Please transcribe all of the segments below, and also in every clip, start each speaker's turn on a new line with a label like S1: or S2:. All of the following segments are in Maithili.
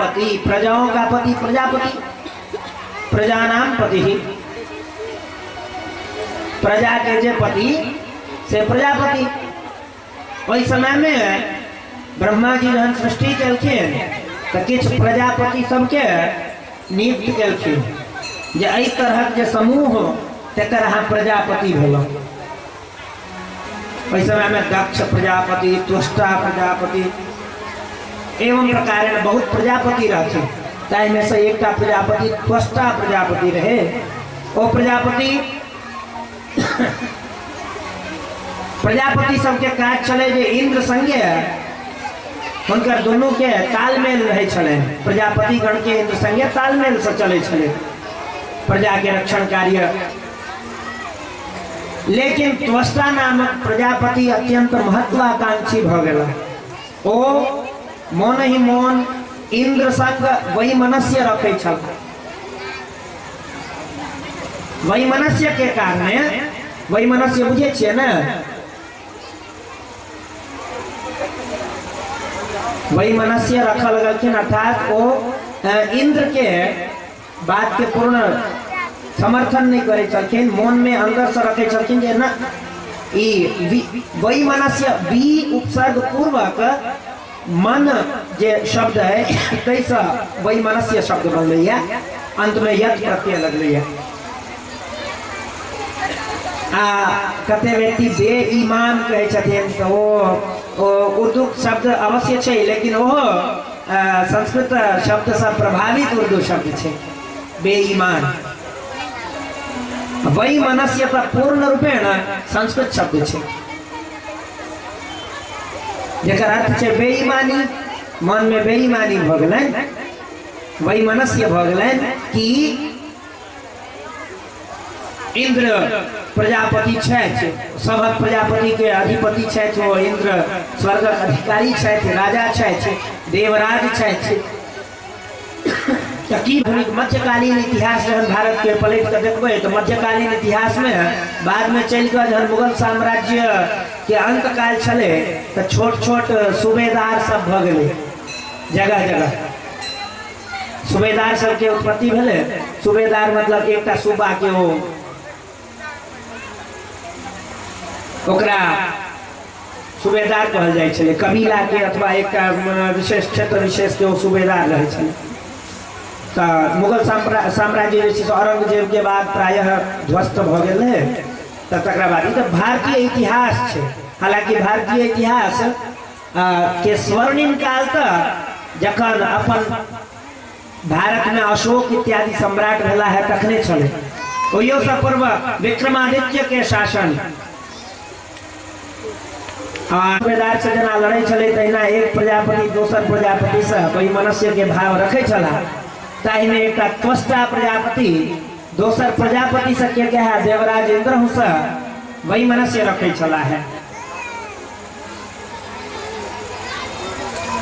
S1: पति, प्रजाओं का पति प्रजापति, प्रजानाम पति ही, प्रजा के जे पति से प्रजापति। ओहि समय में ब्रह्मा जी जहन सृष्टि केलखिन तऽ किछु प्रजापति सबके नियुक्त केलखिन जे एहि तरहक जे समूह तकर अहाँ प्रजापति भेलहुँ। ओहि समय में दक्ष प्रजापति, त्वष्टा प्रजापति एवं प्रकार बहुत प्रजापति रहथिन। ताहिमे से एकटा प्रजापति त्वष्टा प्रजापति रहे। ओ प्रजापति प्रजापति सबके काज छलै जे इंद्र संगे हुनकर दुनू के तालमेल रहै छलै। प्रजापति गण के इंद्र संगे तालमेल से चलै छलै प्रजा के रक्षण कार्य। लेकिन त्वष्टा नामक प्रजापति अत्यंत महत्वाकांक्षी भ गेला। ओ मोन ही मोन इंद्र संग वैमनस्य रखै छल। वैमनस्य के कारणे, वैमनस्य बुझै छियै ने, वैमनस्य रखऽ लगलखिन, अर्थात ओ इंद्र के बात के पूर्ण समर्थन नहीं करे छलखिन। मन में अंदर से रखे छलखिन जे ना ई वैमनस्य बी उपसर्ग पूर्वक मन जे शब्द है तैसँ वैमनस्य शब्द बनलैया, अंत में यत प्रत्यय लगलैया। आ कते व्यक्ति बेईमान कहै छथिन तऽ ओ उर्दू शब्द अवश्य छै, लेकिन ओहो संस्कृत शब्दसँ प्रभावित उर्दू शब्द छै बेईमान। वैमनस्य तऽ पूर्ण रूपेण संस्कृत शब्द छै जकर अर्थ छै बेईमानी। मन में बेईमानी भऽ गेलनि, वैमनस्य भऽ गेलनि कि इंद्र प्रजापति छथि, सभक प्रजापति के अधिपति छथि, ओ इंद्र स्वर्गक अधिकारी छथि, राजा छथि, देवराज छथि। तऽ की मध्यकालीन इतिहास जहन भारत के पलटि कऽ देखबै तऽ मध्यकालीन इतिहास में बाद में चलि कऽ जहन मुगल साम्राज्य के अंतकाल छलै तऽ छोट छोट सूबेदार सब भऽ गेलै। जगह जगह सूबेदार सबके उत्पत्ति भेलै। सूबेदार मतलब एकटा सूबा के ओ ओकरा सूबेदार कहल जाइ छलै, कबीला के अथवा एकटा विशेष क्षेत्र विशेष के ओ सूबेदार रहै छलै। तऽ मुगल साम्राज्य जे छै से औरंगजेब के बाद प्रायः ध्वस्त भऽ गेल रहै। तऽ तकरा बाद ई तऽ भारतीय इतिहास छै। हालांकि भारतीय इतिहास के स्वर्णिम काल तऽ जखन अपन भारत में अशोक इत्यादि सम्राट भेला है तखने छलै। ओहियो से पूर्व विक्रमादित्य के शासन सूबेदार से जेना लड़ै छलै तहिना एक प्रजापति दोसर प्रजापति से वैमनस्य के भाव रखै छला। ताहिमे एकटा त्वष्टा प्रजापति दोसर प्रजापति से के कहे देवराज इंद्र से वैमनस्य रखै छला है।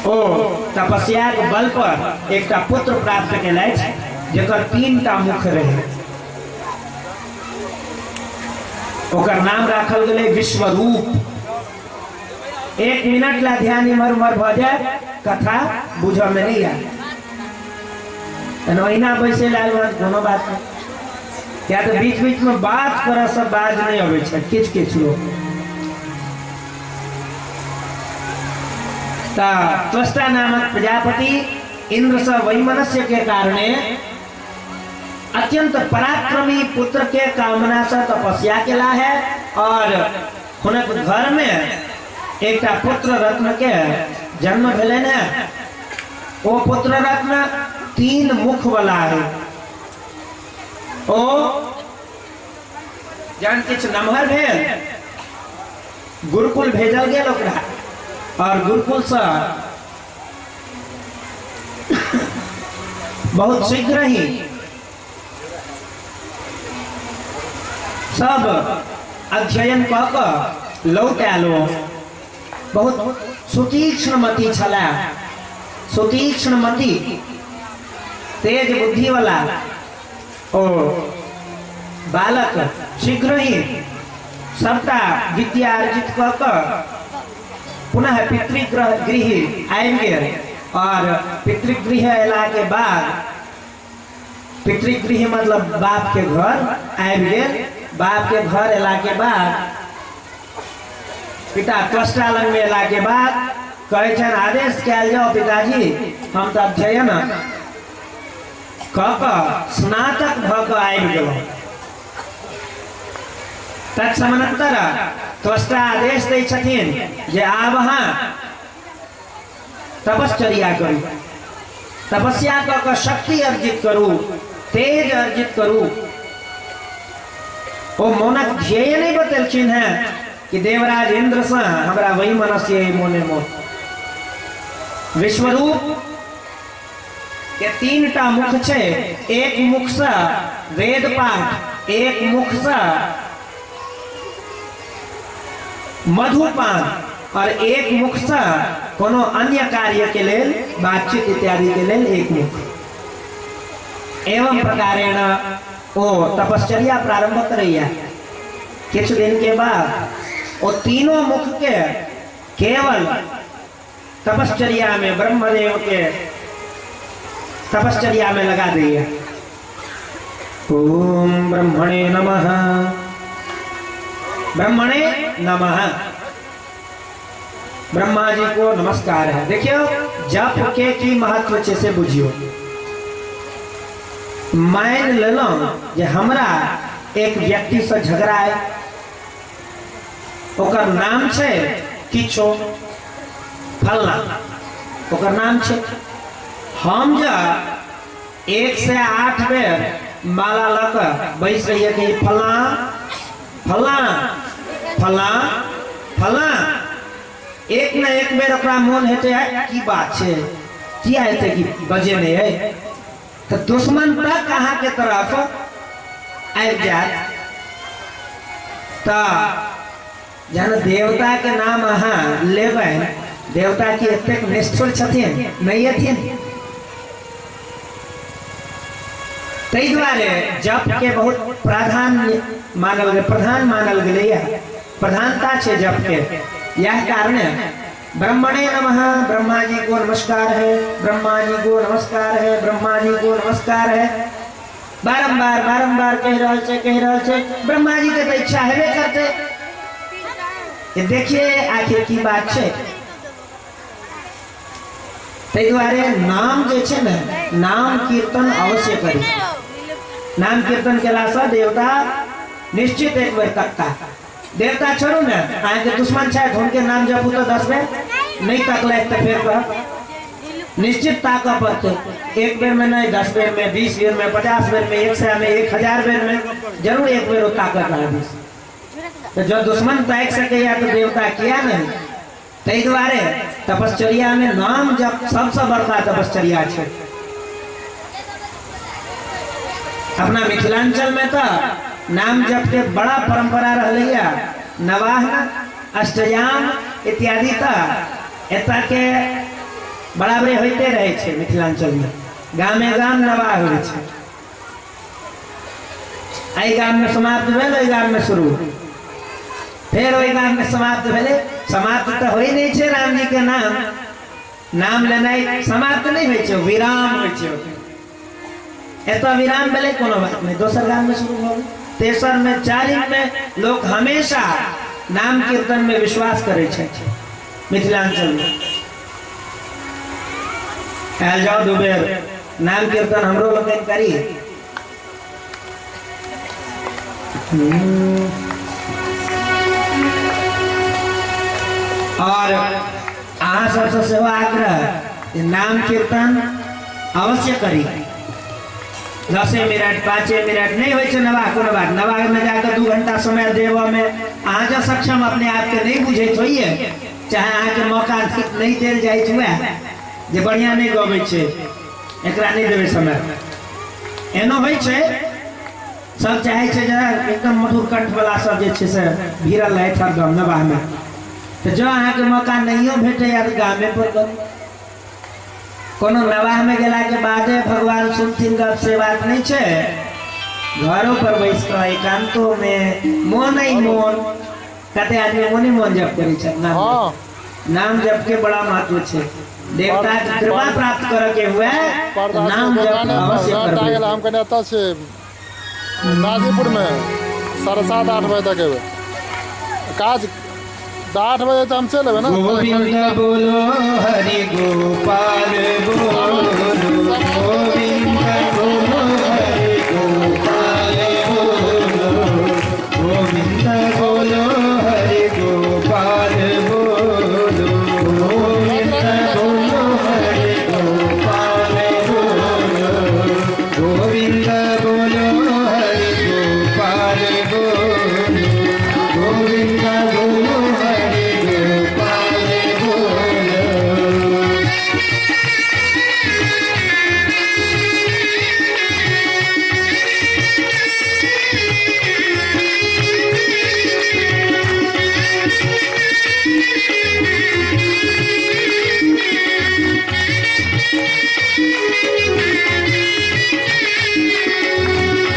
S1: ओ तपस्याक बल पर एकटा पुत्र प्राप्त केलथि जकर 3टा मुख रहे। ओकर नाम राखल गेलै विश्वरूप। 1 मिनट ला ध्यान इम्हर उम्हर भऽ जाय कथा बुझऽ में नहीं आयत। ओहिना बैसे लायल कोनो बात नहीं, किया तऽ बीच बीच में बात करऽ से बाज नहीं अबै छै किछु किछु लोग। तऽ त्वष्टा नामक प्रजापति इंद्र से वैमनस्य के कारणे अत्यंत पराक्रमी पुत्र के कामना से तपस्या केला है और हुनक घर में एकटा पुत्र रत्न के जन्म भेलनि है। ओ पुत्र रत्न 3 मुख वाला है। ओ जहन किछु नमहर भेल गुरुकुल भेजल गेल ओकरा और गुरुकुल से बहुत शीघ्र ही सब अध्ययन कऽ कऽ लौट आयल। ओ बहुत सुतीक्ष्ण मति छला, सुतीक्ष्ण मति, तेज बुद्धि वाला ओ बालक शीघ्र ही सबटा विद्या अर्जित कऽ कऽ पुनः पितृगृह गृह आबि गेल। और पितृगृह अयला के बाद, पितृगृह मतलब बाप के घर आबि गेल। बाप के घर अयला के बाद पिता त्वष्टा लग में अयला के बाद कहै छनि आदेश कयल जाओ पिताजी, हम तऽ अध्ययन कऽ कऽ स्नातक भऽ कऽ आबि गेलहुँ। तत्समनंतर त्वष्टा आदेश दै छथिन जे आब अहाँ तपश्चर्या करू, तपस्या कऽ कऽ शक्ति अर्जित करू, तेज अर्जित करू। ओ मोनक ध्येय नहि बतेलखिन हेँ कि देवराज इंद्रसँ हमरा वही मनस्य मोने मोन। विश्वरूप के तीन टा मुख छै, एक मुख से वेद पाठ, एक मुख से मधुपान और एक मुख से कोनो अन्य कार्य के लेल बातचीत इत्यादि के लेल एक मुख। एवं प्रकारेण ओ तपश्चर्या प्रारंभ करैया। किछु दिन के बाद ओ तीनों मुख के केवल तपश्चर्या में ब्रह्मदेव के तपश्चर्या में लगा दैया। ओम ब्रह्मणे नमः, ब्रह्मणे नमः, ब्रह्मा जी को नमस्कार है। देखियो जप के की महत्व छै से बुझियो। मान लेलहुँ जे हमरा एक व्यक्ति से झगड़ा है, ओकर नाम छै किछो फलना, ओकर नाम छै। हम जे 108 बेर माला लऽ कऽ बैस रहियै कि फलना फलना फलना फलना, एक न एक बेर ओकरा मोन हेतै है की बात छै, किया हेतै कि बजे नहि है, तऽ दुश्मन तक अहाँके तरफ आबि जायत। तऽ जहन देवता के नाम अहाँ लेबै, देवता की एतेक निष्ठुर छथिन नहि एथिन। ताहि दुआरे जप के बहुत प्राधान्य मानल गेल, प्रधान मानल गेलैया, प्रधानता छै जप के। यह कारण ब्रह्मणे नमः, ब्रह्मा जी को नमस्कार है, ब्रह्मा जी को नमस्कार है, ब्रह्मा जी को नमस्कार है। बारम्बार बारम्बार कहि रहल छै, कहि रहल छै। ब्रह्मा जी के तऽ इच्छा हेबे करतै कि देखिए आखिर की बात छै। ताहि दुआरे नाम जे छै ने, नाम कीर्तन अवश्य करी। नाम कीर्तन केलासँ देवता निश्चित एक बेर तकता। देवता छोड़ू ने, अहाँके दुश्मन छथि, हुनके नाम जपू तऽ 10 बेर नहि तकलथि तऽ फेर कहत निश्चित ताकऽ पड़तै। एक बेर में नहीं, 10 बेर में, 20 बेर में, 50 बेर में, 100 में, 1000 बेर में जरूर एक बेर ओ ताकत अहाँ दिस। तऽ जब दुश्मन ताकि सकैया तऽ देवता किया नहीं। ताहि दुआरे तपश्चर्या में नाम जप सबसँ बड़का तपश्चर्या छै। अपना मिथिलांचल में तऽ नाम जप के बड़ा परंपरा रहलैया। नवाहन, अष्टयाम इत्यादि तऽ एतऽ के बराबरे होइते रहै छै। मिथिलांचल में गामे गाम नवाह होइ छै। एहि गाम में समाप्त भेल, ओहि गाम में शुरू, फेर ओहि गाम में समाप्त भेलै। समाप्त तऽ होइ नहि छै, राम जी के नाम नाम लेनाइ समाप्त नहि होइ छै, विराम होइ छै। एतऽ विराम भेलै, कोनो बात नहि, दोसर गाम में शुरू भऽ गेल, तेसर में, चारिम में। लोक हमेशा नाम कीर्तन में विश्वास करै छथि मिथिलांचल में। आयल जाओ दू बेर नाम कीर्तन हमरो लोकनि करी। और अहाँ सबसँ सेहो आग्रह जे नाम कीर्तन अवश्य करी। 10 मिनट 5 मिनट नहीं होइ छै नवाह, कोनो बात नवाह में जाकर 2 घंटा समय देबऽ में अहाँ जँ सक्षम अपने आप के नहीं बुझैत होइए, चाहे अहाँ के मौका नहीं देल जाइत हुए जे बढ़िया नहीं गबै छै, एकरा नहीं देबै समय, एनो होइ छै। सब चाहे छै जे एकदम मधुर कंठ वाला सब जे छै से भिड़ल रहथि हरदम नवाह में। तऽ जँ अहाँके मौका नहियो भेटैया तऽ गामे पर करू। कोनो नवाह में गेला के बादे भगवान सुनथिन गप से बात नहीं छै। घरों पर बैस कऽ एकांतो में मोन ही मोन, कते आदमी मोने मोन जप करै छथि नाम।
S2: हाँ।
S1: नाम जप के बड़ा महत्व छै। देवता के कृपा प्राप्त करे के हुए नाम जप अवश्य करबै।
S2: हम कने एतऽ छी गाजीपुर में 7:30 8 बजे तक एबै काज। 8 बजे तऽ हम चलि एबै ने।
S1: गोविंद बोलो हरि गोपाल बोलो, गोविंद बोलो हरि गोपाल बोलो, गोविंद बोलो हरि गोपाल बोलो, गोविंद बोलो हरि गोपाल बोलो, गोविंद बोलो हरि गोपाल बोलो, गोविंद बोलो हरि गोपाल बोलो।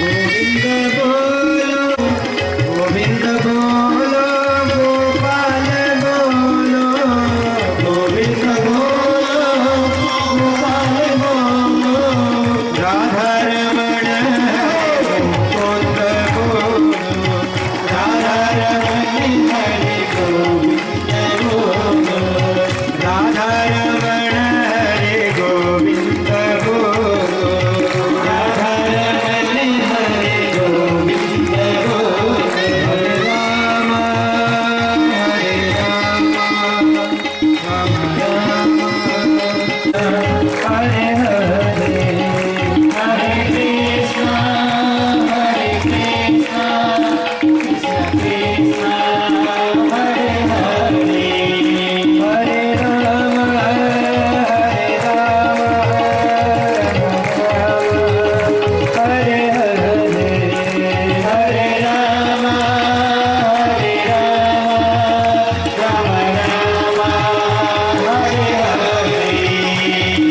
S1: गोविंद बोलो गोविंद बोलो गोपाल बोलो, गोविंद बोलो गोपाल बोलो, राधा रमण गोविंद बोलो, राधा रमण हरि गोविंद बोलो, राधा रमण हरि गोविंद बोलो, राधा रमण हरि गोविंद बोलो। हरे राम हरे राम राम राम हरे हरे, हरे कृष्ण हरे कृष्ण कृष्ण कृष्ण हरे हरे, हरे राम हरे राम राम हरे हरे, हरे राम हरे राम राम राम हरे हरे,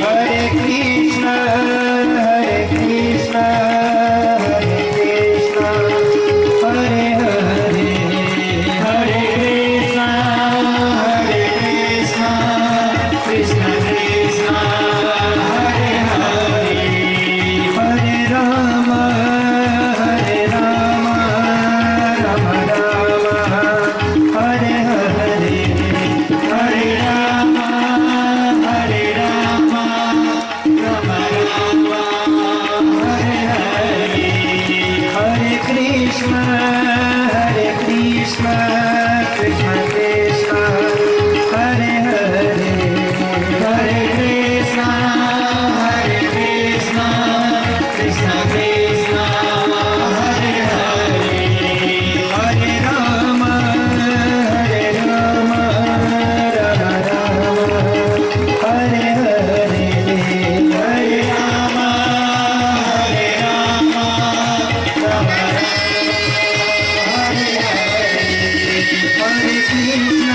S1: हरे कृष्ण हरे कृष्ण हरे कृष्ण हरे हरे, हरे कृष्ण हरे कृष्ण कृष्ण कृष्ण हरे हरे, हरे राम हरे राम राम राम हरे हरे, हरे राम हरे राम राम राम हरे हरे, हरे कृष्ण हरे कृष्ण कृष्ण कृष्ण हरे हरे, हरे कृष्ण हरे कृष्ण कृष्ण कृष्ण हरे हरे, हरे राम हरे राम राम राम हरे हरे, हरे राम हरे राम राम राम हरे हरे, हरे कृष्ण